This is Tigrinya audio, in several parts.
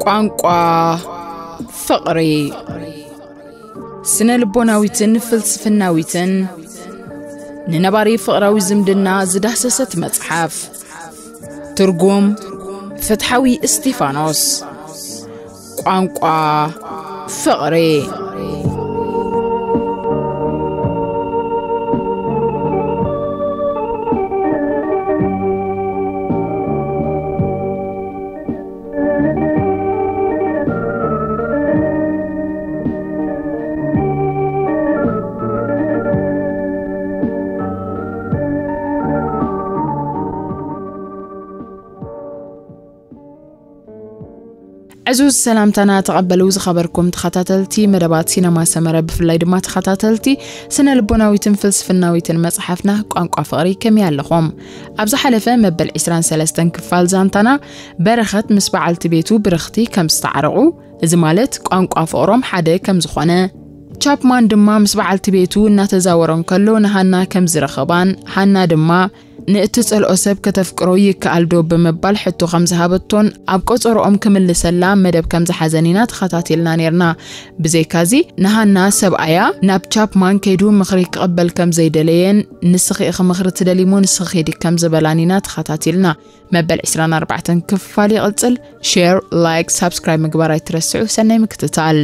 ቋንቋ ፍቕሪ። ስነ ልቦናዊትን ፍልስፍናዊትን ንነባሪ ፍቕራዊ ዝምድና ዝዳህሰሰት መጽሓፍ። ትርጉም ፍትሓዊ እስቲፋኖስ። ቋንቋ ፍቕሪ። ዕዙዝ ሰላምታና ተቐበሉ ዝኸበርኩም ተኸታተልቲ መደባት ሲነማ ሰመረ፣ ብፍላይ ድማ ተኸታተልቲ ስነ ልቦናዊትን ፍልስፍናዊትን መጽሓፍና ቋንቋ ፍቕሪ ከመይ ኣለኹም? ኣብ ዝሓለፈ መበል ዕስራን ሰለስተን ክፋል ዛንታና በረኸት ምስ በዓልቲ ቤቱ ብርኽቲ ከም ዝተዓረቑ፣ እዚ ማለት ቋንቋ ፍቕሮም ሓደ ከም ዝኾነ፣ ቻፕማን ድማ ምስ በዓልቲ ቤቱ እናተዛወረ እንከሎ ንሃና ከም ዝረኸባን፣ ሃና ድማ ንእትጸልኦ ሰብ ከተፍቅሮ ይከኣል ዶ ብምባል ሕቶ ከም ዝሃበቶን ኣብ ቆጸሮኦም ክምልሰላ መደብ ከም ዝሓዘን ኢና ተኸታቲልና ኔርና። ብዘይካዚ ንሃና ሰብኣያ ናብ ቻፕማን ከይዱ ምኽሪ ክቕበል ከም ዘይደለየን፣ ንስኺ ኢኺ ምኽሪ ትደልይሞ ንስኺ ኪዲ ከም ዝበላን ኢና ተኸታቲልና። መበል ዕስራን ኣርባዕተን ክፋል ይቕጽል። ሼር፣ ላይክ፣ ሳብስክራይብ ምግባር ኣይትረስዑ። ሰናይ ምክትታል።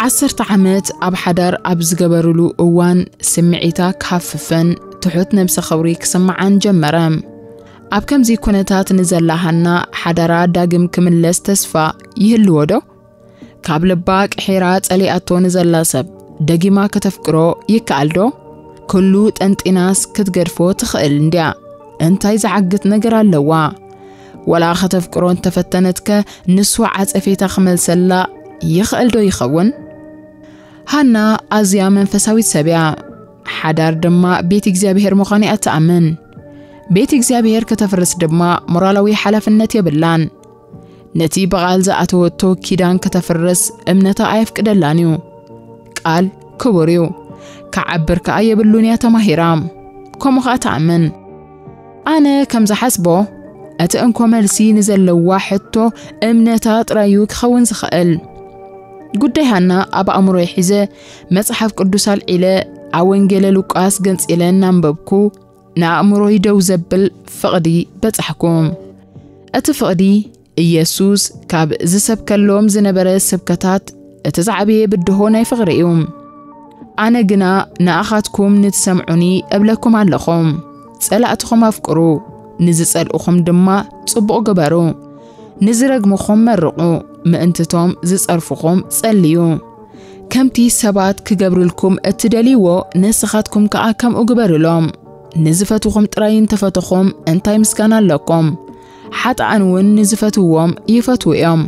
ዓሰርተ ዓመት ኣብ ሓዳር ኣብ ዝገበሩሉ እዋን ስምዒታ ክሃፍፈን ትሑት ነብሰ ኽብሪ ክስምዓን ጀመረ። ኣብ ከምዚ ኩነታት ንዘላ ሃና ሓዳራ ዳግም ክምለስ ተስፋ ይህልዎ ዶ? ካብ ልባ ቅሒራ ጸሊኣቶ ንዘላ ሰብ ደጊማ ከተፍቅሮ ይከኣል ዶ? ኩሉ ጠንጢናስ ክትገድፎ ትኽእል እንድያ። እንታይ ዝዓግት ነገር ኣለዋ? ወላ ከተፍቅሮ እንተፈተነትከ ንሱ ዓጸፌታ ክመልሰላ ይኽእል ዶ ይኸውን? ሃና ኣዝያ መንፈሳዊት ሰብ እያ። ሓዳር ድማ ቤት እግዚኣብሔር ምዃኑ እያ ትኣምን። ቤት እግዚኣብሔር ከተፍርስ ድማ ሞራላዊ ሓላፍነት የብላን። ነቲ ብቓል ዝኣተወቶ ኪዳን ከተፍርስ እምነታ ኣየፍቅደላን እዩ። ቃል ክቡር እዩ። ክዓብር ከኣ የብሉን እያ ተማሂራ። ከምኡ ኸኣ ትኣምን። ኣነ ከም ዝሓስቦ፣ እቲ እንኮ መልሲ ንዘለዋ ሕቶ እምነታ ጥራይ እዩ ክኸውን ዝኽእል። ጉዳይ ሃና ኣብ ኣእምሮይ ሒዘ፣ መጽሓፍ ቅዱስ ኣልዒለ፣ ኣብ ወንጌለ ሉቃስ ገንጺለ እናንበብኩ፣ ንኣእምሮይ ደው ዘብል ፍቕዲ በጻሕኩ። እቲ ፍቕዲ፣ ኢየሱስ ካብ ዝሰብከሎም ዝነበረ ስብከታት እቲ ዝዓበየ ብድሆ ናይ ፍቕሪ እዩ። ኣነ ግና ንኣኻትኩም ንትሰምዑኒ እብለኩም ኣለኹ፣ ጸላእትኹም ኣፍቅሩ፣ ንዝጸልኡኹም ድማ ጽቡቕ ግበሩ፣ ንዝረግሙኹም መርቑ፣ ምእንትቶም ዝጸርፉኹም ጸልዩ። ከምቲ ሰባት ክገብርልኩም እትደልይዎ ንስኻትኩም ከኣ ከምኡ ግበርሎም። ንዝፈትኹም ጥራይ እንተፈተኹም እንታይ ምስጋና ኣለኩም? ሓጥኣን እውን ንዝፈትውዎም ይፈትዉ እዮም።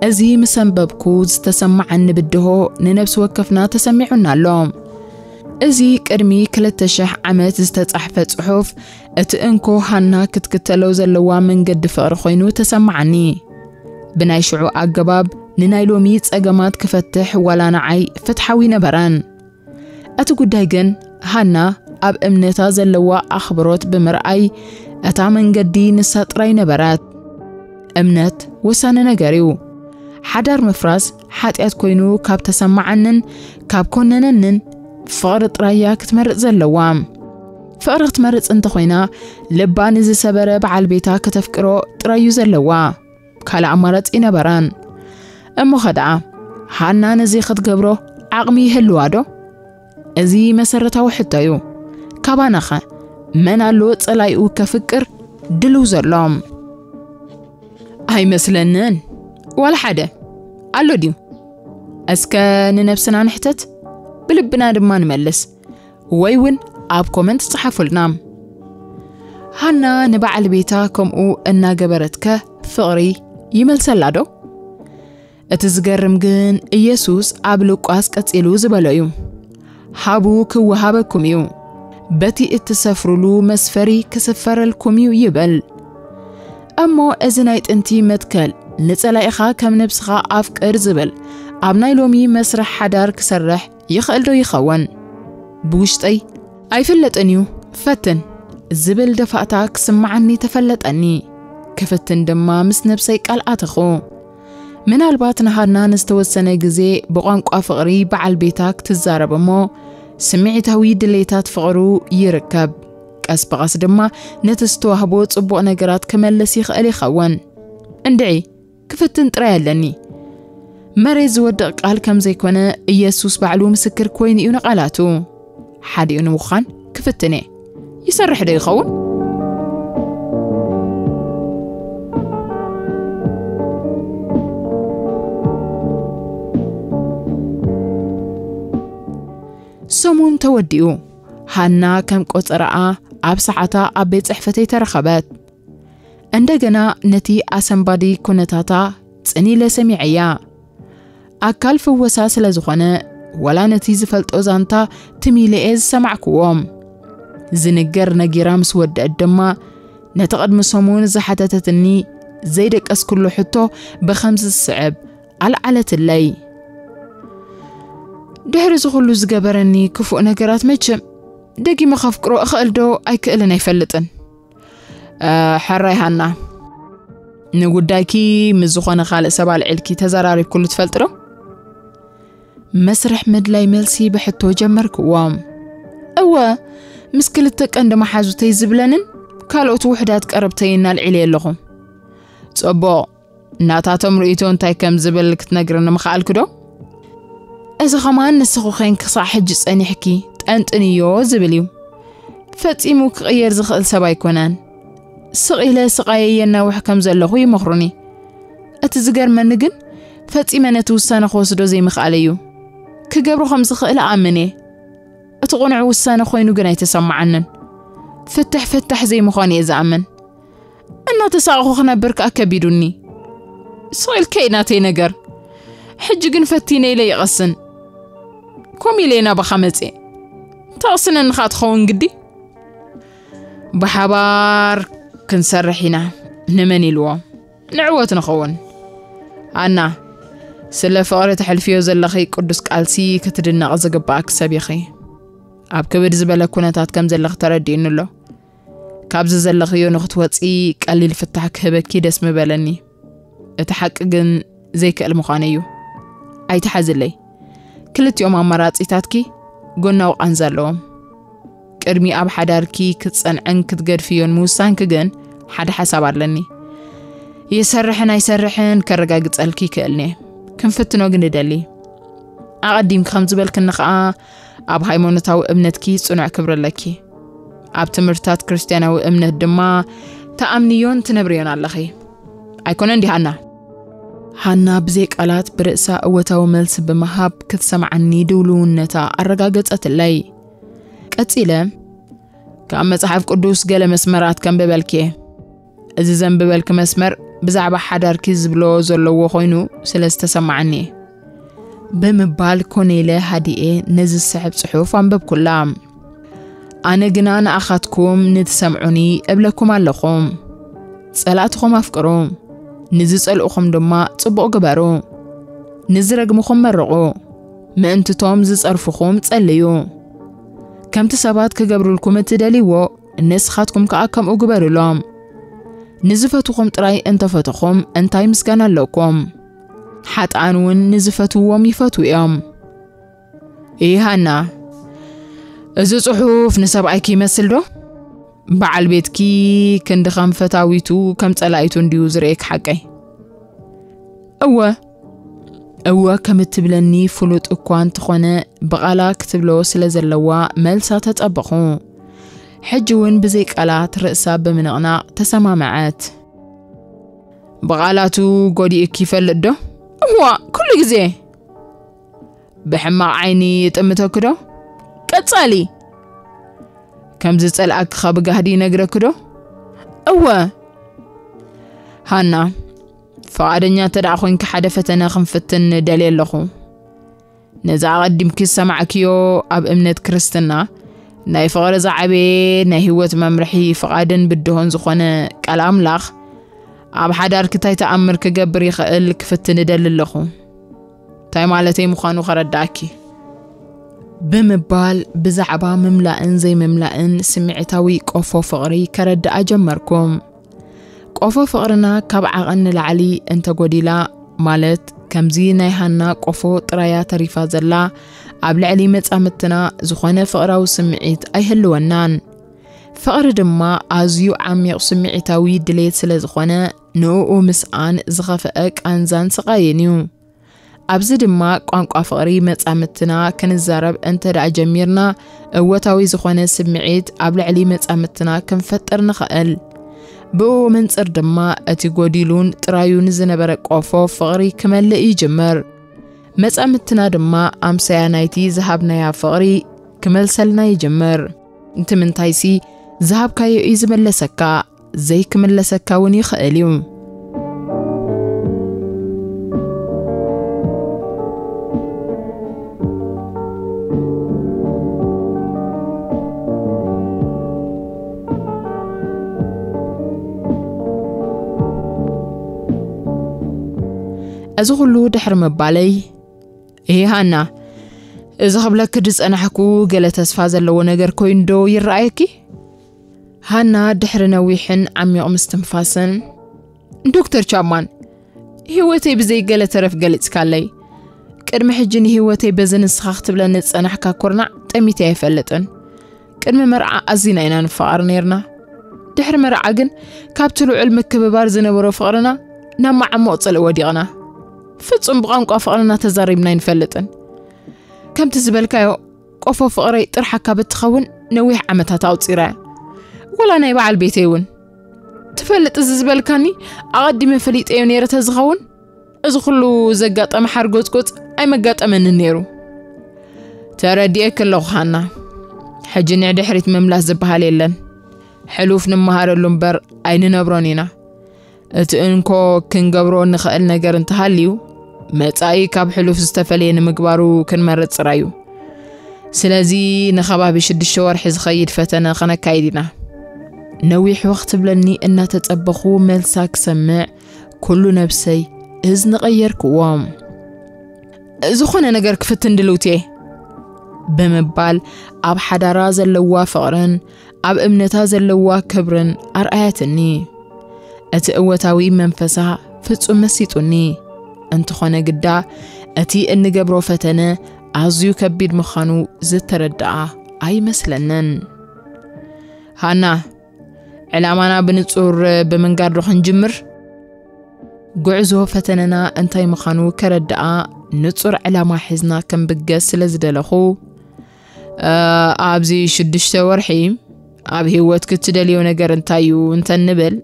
እዚ ምስ ኣንበብኩ ዝተሰማዓኒ ብድሆ ንነብሲ ወከፍና ተሰሚዑና ኣሎ። እዚ ቅድሚ ክልተ ሽሕ ዓመት ዝተጻሕፈ ጽሑፍ እቲ እንኮ ሃና ክትክተሎ ዘለዋ መንገዲ ፍቕሪ ኮይኑ ተሰማዓኒ። ብናይ ሽዑ ኣገባብ ንናይ ሎሚ ጸገማት ክፈትሕ ዋላ ንዓይ ፍትሓዊ ነበረን። እቲ ጉዳይ ግን ሃና ኣብ እምነታ ዘለዋ ኣኽብሮት ብምርኣይ እታ መንገዲ ንሳ ጥራይ ነበረት። እምነት ወሳኒ ነገር እዩ። ሓዳር ምፍራስ ሓጢኣት ኮይኑ ካብ ተሰማዓንን ካብ ኮነነንን ፍቕሪ ጥራይ እያ ክትመርጽ ዘለዋ። ፍቕሪ ክትመርጽ እንተኾይና ልባ ንዝሰበረ በዓል ቤታ ከተፍቅሮ ጥራይ እዩ ዘለዋ። ካልእ ኣማራጺ ይነበራን። እሞ ኸ ደኣ ሃና ነዚ ክትገብሮ ዓቕሚ ይህልዋ ዶ? እዚ መሰረታዊ ሕቶ እዩ። ካባናኸ መን ኣሎ ጸላይኡ ከፍቅር ድልው ዘሎ? ኣይመስለንን። ዋላ ሓደ። ኣሎ ድዩ? እስከ ንነብስና ንሕተት፣ ብልብና ድማ ንመልስ። ወይ እውን ኣብ ኮመንት ጸሓፉልና። ሃና ንበዓል ቤታ ከምኡ እናገበረትከ ፍቕሪ ይመልሰላ ዶ? እቲ ዝገርም ግን ኢየሱስ ኣብ ሉቃስ ቀጺሉ ዝበሎ እዩ። ሃቡ ክወሃበኩም እዩ፣ በቲ እትሰፍሩሉ መስፈሪ ክስፈረልኩም እዩ ይብል። እሞ እዚ ናይ ጥንቲ መትከል ንጸላኢኻ ከም ነብስኻ ኣፍቅር ዝብል ኣብ ናይ ሎሚ መስርሕ ሓዳር ክሰርሕ ይኽእል ዶ ይኸውን? ብውሽጠይ ኣይፍለጥን እዩ። ፈትን ዝብል ደፋእታ ክስምዓኒ ተፈለጠኒ። ክፍትን ድማ ምስ ነብሰይ ቃል ኣተኹ። ምናልባት ንሃና ንዝተወሰነ ግዜ ብቋንቋ ፍቕሪ በዓል ቤታ ክትዛረብ እሞ፣ ስምዒታዊ ድሌታት ፍቕሩ ይርከብ። ቀስ ብቐስ ድማ ነቲ ዝተዋህቦ ጽቡቕ ነገራት ክመልስ ይኽእል ይኸውን። እንድዒ ክፍትን ጥራይ ኣለኒ። መሬት ዝወድቕ ቃል ከም ዘይኮነ ኢየሱስ ባዕሉ ምስክር ኮይኑ እዩ ንቓላቱ። ሓዲኡ ንምዃን ክፍትን እየ። ይሰርሕ ዶ ይኸውን? ሰሙን ተወዲኡ። ሃና ከም ቆጸራኣ ኣብ ሰዓታ ኣብ ቤት ጽሕፈተይ ተረኸበት። እንደገና ነቲ ኣሰንባዲ ኩነታታ ጽን ኢለ ሰሚዐያ። ኣካል ፍወሳ ስለ ዝኾነ፣ ወላ ነቲ ዝፈልጦ ዛንታ ትም ኢለ እየ ዝሰማዕክዎ። ዝንገር ነጊራ ምስ ወደአት ድማ፣ ነቲ ቅድሚ ሰሙን ዝሓተተትኒ ዘይደቀስኩሉ ሕቶ ብኸምዚ ዝስዕብ ኣልዓለትለይ። ድሕሪ እዚ ኩሉ ዝገበረኒ ክፉእ ነገራት መቸም፣ ደጊመ ከፍቅሮ እኽእል ዶ ኣይክእልን ኣይፈልጥን። እ፣ ሕራይ ሃና፣ ንጉዳይኪ ምስ ዝኾነ ካልእ ሰብ ኣልዒልኪ ተዘራሪብኩሉ ትፈልጢ ዶ? መስርሕ ምድላይ መልሲ ብሕቶ ጀመርክዎ። እወ፣ ምስ ክልተ ቀንዲ መሓዙተይ ዝብለንን ካልኦት ውሑዳት ቀረብተይን ኣልዒለየ ኣለኹ። ጽቡቕ፣ ናታቶም ርእይቶ እንታይ ከም ዝብል ክትነግርኒ ምኸኣልኪ ዶ? እዚ ኸማን ንስኺ ኾይንኪ ክሳዕ ሕጂ ጸኒሕኪ ጠንጥንዮ ዝብል እዩ። ፈጺሙ ክቕየር ዝኽእል ሰብ ኣይኮነን። ስቕ ኢለ ስቓየይ የናውሕ ከም ዘለኹ ይመኽሩኒ። እቲ ዝገርመኒ ግን ፈጺመ ነቲ ውሳነ ክወስዶ ዘይምኽኣለይ እዩ። ክገብሮ ከም ዝኽእል እኣምን እየ። እቲ ቅኑዕ ውሳነ ኮይኑ ግን ኣይተሰማዓንን። ፍትሕ ፍታሕ ዘይምዃኑ እየ ዝኣምን። እናተሳቕኹ ክነብር ከኣ ከቢዱኒ። ስቕ ኢልከ እዩ ናተይ ነገር። ሕጂ ግን ፈቲነ ኢለ ይቐስን። ከምኡ ኢለ ናባኻ መጽየ። ተቕስነኒ ኸኣ ትኸውን ግዲ። ብሓባር ክንሰርሕ ኢና። ንመን ኢልዎ? ንዕወት ንኸውን። ኣና፣ ስለ ፍቕሪ ተሕልፍዮ ዘለኺ ቅዱስ ቃልሲ ክትድነቒ ዝግባኣኪ ሰብ ኢኺ። ኣብ ክብድ ዝበለ ኩነታት ከም ዘለኺ ተረዲኡኒ ኣሎ። ካብዚ ዘለኽዮ ንኽትወጺ ቀሊል ፍታሕ ክህበኪ ደስ ምበለኒ። እቲ ሓቂ ግን ዘይክእል ምዃኑ እዩ። ኣይትሓዝለይ። ክልቲኦም ኣማራጺታትኪ ጎናዊ ቃንዛ ኣለዎም። ቅድሚ ኣብ ሓዳርኪ ክትጸንዕን ክትገድፍዮን ምውሳንኪ ግን ሓደ ሓሳብ ኣለኒ። ይሰርሕን ኣይሰርሕን ከረጋግጸልኪ ይክእልኒ። ክንፍትኖ ግን እደሊ። ኣቐዲምኪ ከም ዝበልክኒ ኸኣ ኣብ ሃይማኖታዊ እምነትኪ ጽኑዕ ክብሪ ኣለኪ። ኣብ ትምህርትታት ክርስትያናዊ እምነት ድማ ትኣምንዮን ትነብርዮን ኣለኺ። ኣይኮነን ዲሃና? ሃና ብዘይ ቃላት ብርእሳ እወታዊ መልሲ ብምሃብ ክትሰምዓኒ ድውልውነታ ኣረጋገጸትለይ። ቀጺለ፣ ካብ መጽሓፍ ቅዱስ ገለ መስመራት ከንብበልኪ እየ። እዚ ዘንብበልኪ መስመር ብዛዕባ ሓዳርኪ ዝብሎ ዘለዎ ኮይኑ ስለ ዝተሰማዓኒ እየ። ብምባል ኮነ ኢለ ሃዲኤ ነዚ ዝስሕብ ጽሑፍ ኣንበብኩላ። ኣነ ግና ንኣኻትኩም ንትሰምዑኒ እብለኩም ኣለኹ። ጸላእትኹም ኣፍቅሩ፣ ንዝጸልእኹም ድማ ጽቡቕ ግበሩ። ንዝረግምኹም መርቑ፣ ምእንትቶም ዝጸርፍኹም ጸልዩ። ከምቲ ሰባት ክገብሩልኩም እትደልይዎ፣ ንስኻትኩም ከኣ ከምኡ ግበሩሎም። ንዝፈትኹም ጥራይ እንተፈትኹም እንታይ ምስጋና ኣለኩም? ሓጥኣን እውን ንዝፈትውዎም ይፈትዉ እዮም። ኢሃና፣ እዚ ጽሑፍ ንሰብኣይኪ ይመስል ዶ? በዓል ቤትኪ ክንዲ ከም ፈታዊቱ ከም ጸላኢቱ እንድዩ ዝርእየኪ ሓቀይ? እወ፣ እወ ከም እትብለኒ ፍሉጥ እኳ እንተኾነ፣ ብቓላ ክትብሎ ስለ ዘለዋ መልሳ ተጸበኹ። ሕጂ እውን ብዘይ ቃላት ርእሳ ብምንቕናቕ ተሰማምዐት። ብቓላቱ ጎዲኡኪ ይፈልጥ ዶ? እዋ፣ ኩሉ ግዜ። ብሕማቕ ዓይኒ ይጥምተኪ ዶ? ቀጻሊ። ከም ዝጸልኣኪ ኸ ብጋህዲ ይነግረኪ ዶ? እወ። ሃና፣ ፍቓደኛ እንተ ደኣ ኾይንኪ ሓደ ፈተነ ክንፍትን ደልየ ኣለኹ። ነዚ ኣቐዲምኪ ዝሰማዕክዮ ኣብ እምነት ክርስትና ናይ ፍቕሪ ዝዓበየ ናይ ህይወት መምርሒ ፍቓድን ብድሆን ዝኾነ ቃል ኣምላኽ ኣብ ሓዳርኪ እንታይ ተኣምር ክገብር ይኽእል ክፍትን እደሊ ኣለኹ። እንታይ ማለተይ ምዃኑ ከረዳእኪ። ብምባል ብዛዕባ ምምላእን ዘይምምላእን ስምዒታዊ ቆፎ ፍቕሪ ከረድኣ ጀመርኩ። ቆፎ ፍቕርና ካብ ዓቐን ንላዕሊ እንተጎዲላ፣ ማለት ከምዚ ናይ ሃና ቆፎ ጥራያ ተሪፋ ዘላ፣ ኣብ ልዕሊ መጻምትና ዝኾነ ፍቕራዊ ስምዒት ኣይህልወናን። ፍቕሪ ድማ ኣዝዩ ዓሚቕ ስምዒታዊ ድሌት ስለ ዝኾነ፣ ንእኡ ምስኣን ዝኸፍአ ቃንዛን ስቓይን እዩ። ኣብዚ ድማ ቋንቋ ፍቕሪ መጻምትና ክንዛረብ እንተ ደኣ ጀሚርና፣ እወታዊ ዝኾነ ስምዒት ኣብ ልዕሊ መጻምትና ክንፈጥር ንኽእል። ብእኡ መንጽር ድማ እቲ ጎዲሉን ጥራዩን ዝነበረ ቆፎ ፍቕሪ ክመልእ ይጅምር። መጻምትና ድማ ኣምሳያ ናይቲ ዝሃብናያ ፍቕሪ ክመልሰልና ይጅምር። እንት ምንታይሲ ዝሃብካዮ እዩ ዝመለሰካ፣ ዘይክምለሰካ እውን ይኽእል እዩ። እዚ ኩሉ ድሕሪ ምባለይ፣ "እሂ ሃና፣ እዚ ክብለኪ ዝጸናሕኩ ገለ ተስፋ ዘለዎ ነገር ኮይኑ ዶ ይረኣየኪ?" ሃና ድሕሪ ነዊሕን ዓሚቕ ምስትንፋስን፣ "ዶክተር ቻፕማን፣ ህይወተይ ብዘይ ገለ ተረፍ ገሊጽካለይ። ቅድሚ ሕጂ ንህይወተይ በዚ ንስኻ ክትብለኒ ዝጸናሕካ ኩርናዕ ጠሚተ ኣይፈልጥን። ቅድሚ መርዓ ኣዚና ኢና ንፋቐር ነይርና። ድሕሪ መርዓ ግን ካብቲ ልዑል ምክብባር ዝነበሮ ፍቕርና ናብ መዓሙቕ ጽልኢ ወዲቕና። ፍጹም ብቋንቋ ፍቕርና ተዛሪብና ኣይንፈልጥን። ከምቲ ዝበልካዮ ቆፎ ፍቕረይ ጥርሓካ ብትኸውን ነዊሕ ዓመታት ኣውጺራ እያ። ወላ ናይ በዓል ቤተይ እውን። ትፈልጥ እዚ ዝበልካኒ ኣቐዲመ ፈሊጠዮ ነይረ ተዝኸውን፣ እዚ ኩሉ ዘጋጠመ ሓርጎጽጎጽ ኣይመጋጠመንን ነይሩ። ተረዲኤኪ ኣለኹ ሃና። ሕጂ ንድሕሪት ምምላስ ዝበሃል የለን። ሕሉፍ ንመሃረሉ እምበር ኣይንነብሮን ኢና። እቲ እንኮ ክንገብሮ እንኽእል ነገር እንተሃልዩ፣ መጻኢ ካብ ሕሉፍ ዝተፈለየ ንምግባሩ ክንመርጽ ጥራይ እዩ። ስለዚ ንኸባቢ ሽዱሽተ ወርሒ ዝኸይድ ፈተነ ኸነካይድ ኢና። ነዊሕ ወ ክትብለኒ እናተጸበኹ መልሳ ክሰምዕ ኩሉ ነብሰይ እዝኒ ቀየርክዎ። ዝኾነ ነገር ክፍትን ድልውቲ እየ ብምባል ኣብ ሓዳራ ዘለዋ ፍቕርን ኣብ እምነታ ዘለዋ ክብርን ኣርኣያትኒ። እቲ እወታዊ መንፈሳ ፍጹም መሲጡኒ። እንተኾነ ግዳ እቲ እንገብሮ ፈተነ ኣዝዩ ከቢድ ምዃኑ ዝተረድኣ ኣይመስለንን። ሃና፣ ዕላማና ብንጹር ብምንጋር ዶ ክንጅምር? ጉዕዞ ፈተነና እንታይ ምዃኑ ከረድኣ ንጹር ዕላማ ሒዝና ክንብገስ ስለ ዝደለኹ፣ እ፣ ኣብዚ ሽዱሽተ ወርሒ ኣብ ህይወትኪ እትደልዮ ነገር እንታይ እዩ እንተንብል፣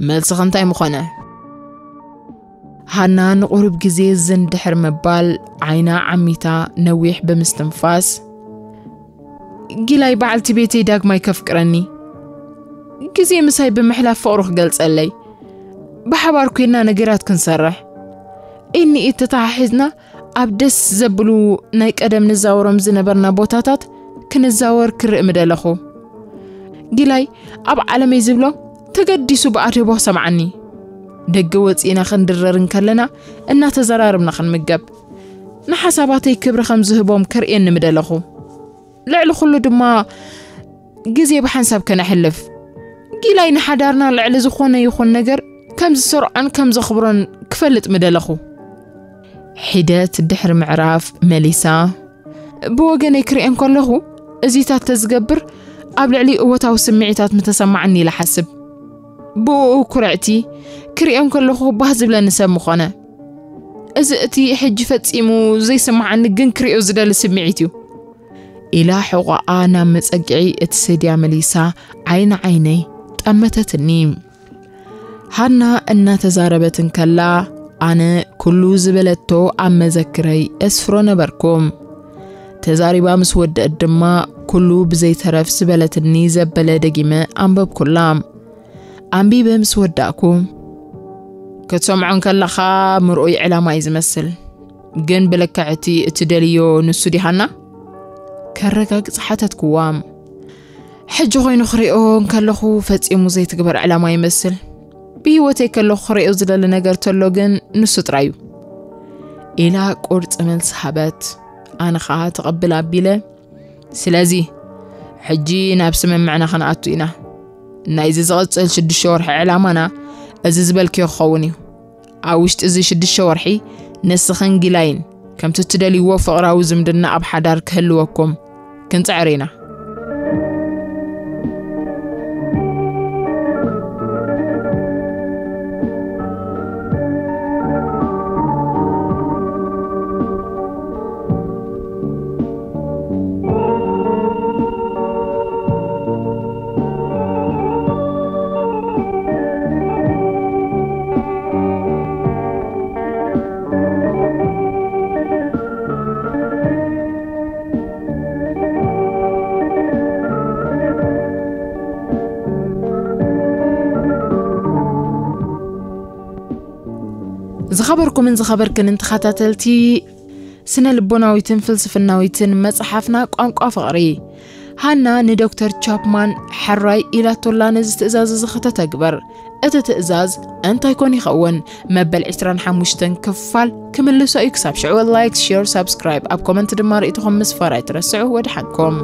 መልስኺ እንታይ ምኾነ? ሃና ንቑሩብ ግዜ ዝን ድሕር ምባል ዓይና ዓሚታ ነዊሕ ብምስትንፋስ፣ ጊላይ በዓልቲ ቤተይ ዳግማይ ከፍቅረኒ፣ ግዜ ምሳይ ብምሕላፍ ፍቕሩ ክገልጸለይ፣ ብሓባር ኮይንና ነገራት ክንሰርሕ፣ ኢድ ንኢድ ተተሓሒዝና ኣብ ደስ ዘብሉ ናይ ቀደም ንዛወሮም ዝነበርና ቦታታት ክንዛወር ክርኢ ምደለኹ። ጊላይ ኣብ ዓለመይ ዝብሎ ተገዲሱ ብኣድህቦ ሰምዓኒ። ደገ ወጺእና ክንድረር እንከለና እናተዘራረብና ክንምገብ፣ ንሓሳባተይ ክብሪ ከም ዝህቦም ከርእየኒ ምደለኹ። ልዕሊ ኩሉ ድማ ግዜ ብሓንሳብ ከነሕልፍ፣ ጊላይ ንሓዳርና ልዕሊ ዝኾነ ይኹን ነገር ከም ዝሰርዖን ከም ዘኽብሮን ክፈልጥ ምደለኹ። ሒደት ድሕሪ ምዕራፍ መሊሳ፣ ብወገነይ ክርእየን ከለኹ እዚታት ተዝገብር ኣብ ልዕሊ እወታዊ ስምዒታት ምተሰማዓኒ ኢለ ሓስብ። ብእኡ ኩርዕቲ ክርእየን ከለኹ ባህ ዝብለኒ ሰብ ምኾነ። እዚ እቲ ሕጂ ፈጺሙ ዘይስምዓኒ ግን ክርእዮ ዝደሊ ስምዒት እዩ። ኢላ ሕቖኣ ናብ መጸግዒ እቲ ሰድያ መሊሳ ዓይኒ ዓይነይ ጠመተትኒ። ሃና እናተዛረበት እንከላ ኣነ ኩሉ ዝበለቶ ኣብ መዘክረይ እስፍሮ ነበርኩ። ተዛሪባ ምስ ወደአት ድማ ኩሉ ብዘይተረፍ ዝበለትኒ ዘበለ ደጊመ ኣንበብኩላ። ኣንቢበ ምስ ወዳእኩ፣ ክትሰምዖ እንከለኻ ምርኡይ ዕላማ እዩ ዝመስል፣ ግን ብልክዕ እቲ እትደልዮ ንሱ ዲሃና? ከረጋግጽ ሓተትክዋ። ሕጂ ኮይኑ ክሪኦ እንከለኹ ፈጺሙ ዘይትግበር ዕላማ ይመስል። ብህይወተይ ከለኹ ክርእዮ ዝደሊ ነገር ተሎ ግን ንሱ ጥራይ እዩ። ኢላ ቁርፂ መልሲ ሃበት። ኣነ ኸዓ ተቐብል ኣቢለ፣ ስለዚ ሕጂ ናብ ስምምዕና ክንኣቱ ኢና። ናይዚ ዝቕፅል ሽዱሽተ ወርሒ ዕላማና እዚ ዝበልክዮ ክኸውን እዩ። ኣብ ውሽጢ እዚ ሽዱሽተ ወርሒ ንስኽን ጊላይን ከምቲ እትደልይዎ ፍቕራዊ ዝምድና ኣብ ሓዳር ክህልወኩም ክንጽዕር ኢና። ዝኸበርኩምን ዝኸበርክንን ተኸታተልቲ ስነ ልቦናዊትን ፍልስፍናዊትን መጽሓፍና ቋንቋ ፍቕሪ፣ ሃና ንዶክተር ቻፕማን ሕራይ ኢላቶላ ነዚ ትእዛዝ እዚ ከተተግበር። እቲ ትእዛዝ እንታይ ኮን ይኸውን? መበል ዕስራን ሓሙሽተን ክፋል ክምልሶ እዩ። ክሳብ ሽዑ ላይክ፣ ሼር፣ ሳብስክራይብ፣ ኣብ ኮመንት ድማ ርእይቶኹም ምስፋር ኣይትረስዑ። ወድሓንኩም።